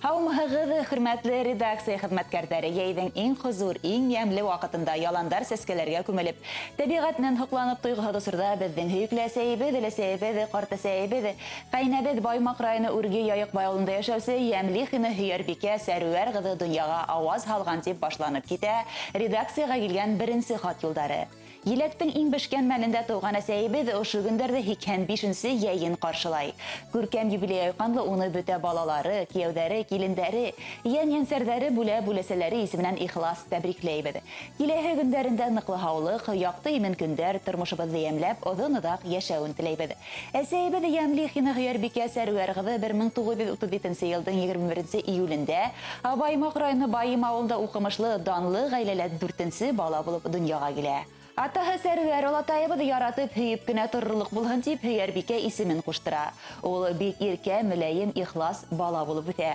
Һаумыһығыҙ, хөрмәтле редакция хеҙмәткәрҙәре! Йәйҙең иң хозур, иң йәмле ваҡытында яландар сәскәләргә күмелеп, тәбиғәт менән һоҡланып туйғыһыҙ осорҙа беҙҙең һөйөклө әсәйебеҙ, өләсәйебеҙ, ҡартәсәйебеҙ, ҡәйнәбеҙ Баймаҡ районы Үрге Яйыҡбай ауылында йәшәүсе Йәмлихина Һөйәрбикә Сәрүәр ҡыҙы донъяға ауаз һалған тип башланып китә редакцияға килгән беренсе хат юлдары. Еләктең иң бешкән мәлендә тыуған әсәйебеҙ ошо көндәрҙә 85 нсе йәйен ҡаршылай. Күркәм юбилей айҡанлы уны бөтә балалары, кейәүҙәре, килендәре, йән-йәнсәрҙәре, бүлә-бүләсәләре исеменән ихлас тәбрикләйбеҙ. Киләһе көндәрендә ныҡлы һаулыҡ, яҡты имен көндәр, тормошобоҙҙо йәмләп, оҙон-оҙаҡ йәшәүен теләйбеҙ. Әсәйебеҙ Йәмлихина Һөйәрбикә Сәрүәр ҡыҙы 1937 йылдың 21 июлендә Баймаҡ районы Байым ауылында уҡымышлы, данлы ғаиләлә дүртенсе бала булып донъяға килә. Атаһы Сәрүәр олатайыбыҙ яратып, һөйөп кенә торорлоҡ булһын тип Һөйәрбикә исемен ҡуштыра. Ул бик иркә, мөләйем, ихлас бала булып үҫә.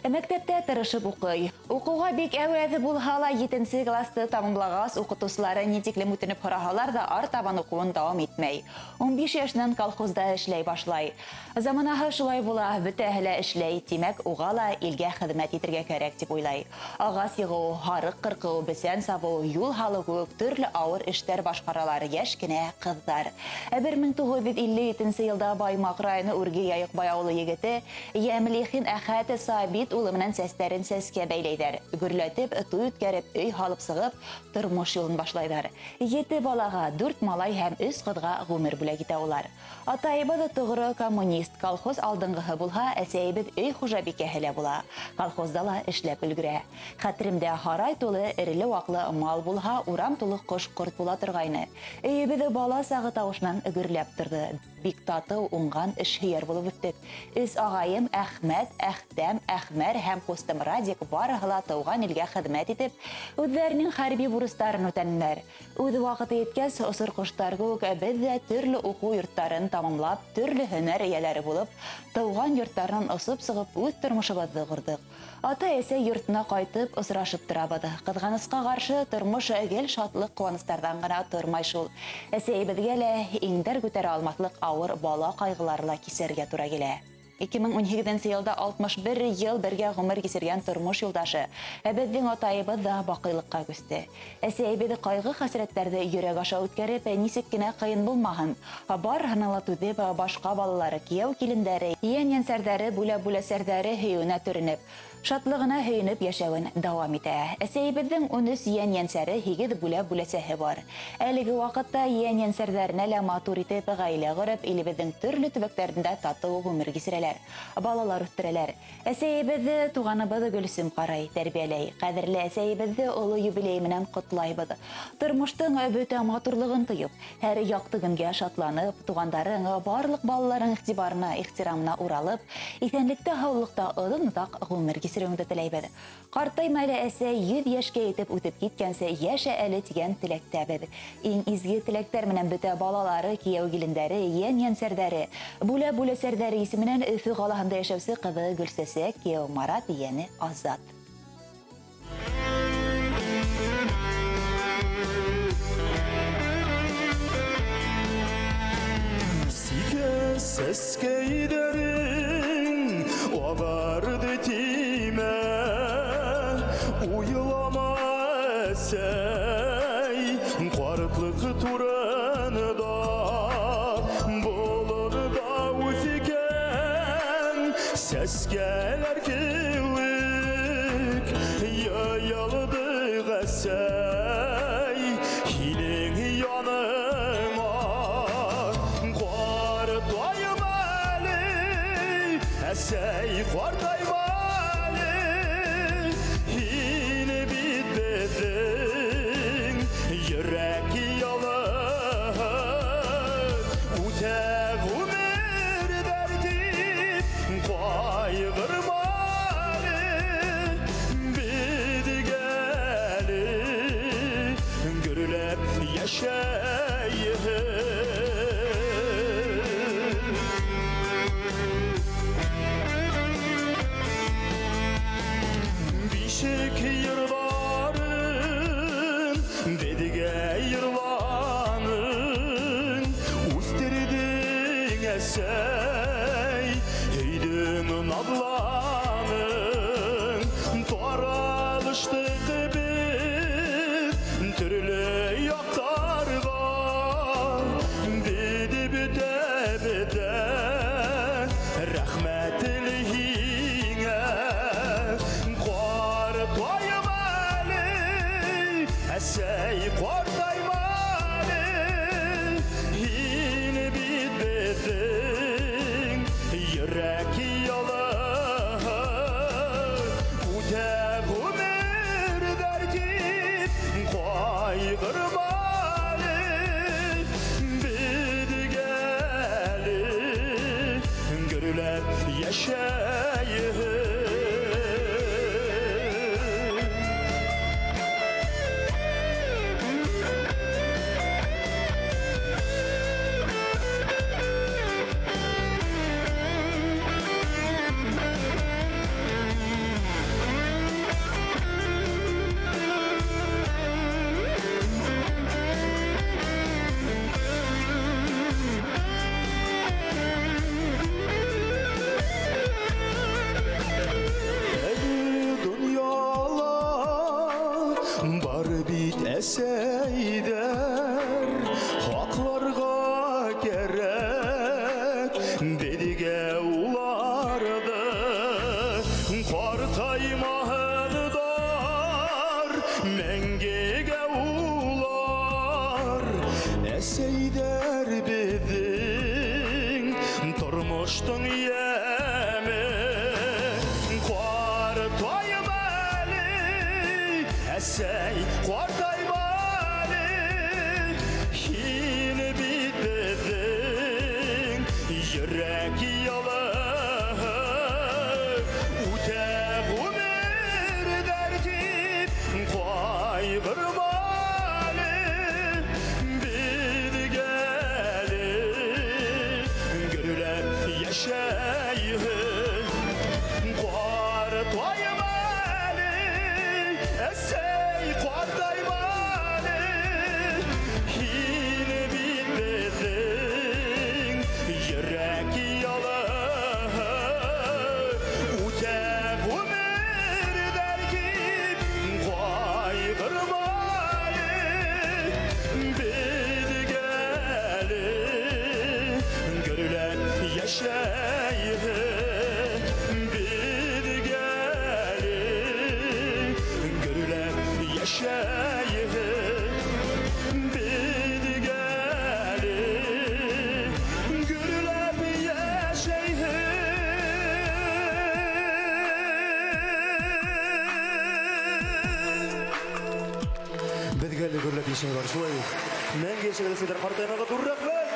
Мәктәптә тырышып уҡый. Уҡыуға бик әүәҫ булһа ла, етенсе класты тамамлағас, уҡытыусылары ни тиклем үтенеп һораһалар ҙа, артабан уҡыуын дауам итмәй. 15 йәшенән колхозда эшләй башлай. Заманаһы шулай була, бөтәһе лә эшләй, тимәк, уға ла илгә хеҙмәт итергә кәрәк, тип уйлай. Ағас йығыу, һарыҡ ҡырҡыу, бесән сабыу, юл һалыу кеүек төрлө ауыр эштәр башҡаралар йәш кенә ҡыҙҙар. Ә 1957 йылда Баймаҡ районы Үрге Яйыҡбай ауылы егете Йәмлихин Әхәт Сабит улы менән сәстәрен сәскә бәйләйҙәр. Гөрләтеп, туй үткәреп, өй һалып сығып, тормош юлын башлайҙар. Ете балаға, дүрт малай һәм өс ҡыҙға ғүмер бүләк итә улар. Атайыбыҙ тоғро коммунист, колхоз алдынғыһы булһа, әсәйебеҙ өй хужабикәһе лә була. Колхозда ла эшләп өлгөрә. Хәтеремдә, һарай тулы эреле-ваҡлы мал булһа, урам тулы ҡош-ҡорт була торғайны. Өйөбөҙ бала сағы тауышынан гөрләп торҙо. Бик татыу, уңған, эшһөйәр булып үҫтек. Өс ағайым Әхмәт, Әхтәм, Әхмәр һәм ҡустым Радик барыһы ла тыуған илгә хеҙмәт итеп, үҙҙәренең хәрби бурыстарын үтәнеләр. Үҙ ваҡыты еткәс, осор ҡоштар кеүек, беҙ ҙә төрлө уҡыу йорттарын тамамлап, төрлө һөнәр эйәләре булып, тыуған йорттарынан осоп сығып, үҙ тормошобоҙҙо ҡорҙоҡ. Ата-әсә йортона ҡайтып, осрашып торабыҙ. Ҡыҙғанысҡа ҡаршы, тормош гел шатлыҡ-ҡыуаныстарҙан ғына тормай шул. Әсәйебеҙгә лә иңдәр күтәрә алмаҫлыҡ ауыр бала ҡайғылары ла кисерергә тура килә. 2018 йылда 61 йыл бергә ғүмер кисергән тормош юлдашы, ә беҙҙең атайыбыҙ ҙа баҡыйлыҡҡа күсте. Әсәйебеҙ ҡайғы-хәсрәттәрҙе йөрәк аша үткәреп, нисек кенә ҡыйын булмаһын, барыһына ла түҙеп, башҡа балалары, кейәү-килендәре, йән-йәнсәрҙәре, бүлә-бүләсәрҙәре һөйөүенә төрөнөп, шатлығына һөйөнөп йәшәүен дауам итә. Әсәйебеҙҙең 13 йән-йәнсәре, һигеҙ бүлә-бүләсәһе бар. Әлеге ваҡытта йән-йәнсәрҙәренә лә матур итеп гаилә ҡорып, илебеҙҙең төрлө төбәктәрендә татыу ғүмер кисерәләр, балалар үҫтерәләр. Әсәйебеҙҙе туғаныбыҙ Гөлсөм ҡарай, тәрбиәләй. Ҡәҙерле әсәйебеҙҙе оло юбилей менән ҡотлайбыҙ. Тормоштоң бөтә матурлығын тоеп, һәр яҡты көнгә шатланып, туғандарың, барлыҡ балаларың иғтибарына, ихтирамына уралып, иҫәнлектә-һаулыҡта оҙон-оҙаҡ ғүмер кисереүеңде теләйбеҙ. Ҡартайма әле, әсәй, 100 йәшкә етеп үтеп киткәнсе йәшә әле тигән теләктәбеҙ. Иң изге теләктәр менән бөтә балалары, кейәү-килендәре, йән-йәнсәрҙәре, бүлә-бүләсәрҙәре исеменән Өфө ҡалаһында йәшәүсе ҡыҙы Гөлсәсәк, кейәүе Марат, йәне Азат. Сикә сәскәйҙәрең ағарҙы тимә, Уйлама, әсәй, ҡартлыҡ турында. Болонда үҫкән сәскәләр кеүек йыйылдыҡ, әсәй, һинең яныңа. Ҡартайма әле, әсәй, ҡартайма әле, һин бит беҙҙең йөрәк ялыһы. Үтә ғүмерҙәр тип ҡайғырма әле, беҙгә әле гөрләп йәшәйһе. Бишек йырҙарын беҙгә йырланың, үҫтерҙең, әсәй, һөйҙөң, наҙланың. Ҡартаймаһындар мәңгегә улар. Әсәйҙәр беҙҙең тормоштоң йәме. Ҡартайма әле, әсәй, ҡартайма әле. Һин бит беҙҙең йөрәк ялы. Үтә ғүмерҙәр тип ҡайғырма әле. Беҙгә әле гөрләп йәшәйһе. Ҡартайма әле, әсәй, ҡартайма әле. Һин бит беҙҙең йөрәк ялы. Үтә ғүмерҙәр тип ҡайғырма әле. Беҙгә әле гөрләп йәшәйһе. Беҙгә әле гөрләп йәшәйһе. Беҙгә әле гөрләп йәшәйһе. Беҙгә әле гөрләп йәшәй бар, шулай бит. Мәңге йәшәгеҙ, әсәйҙәр, ҡартаймағыҙ, ҙур рәхмәт.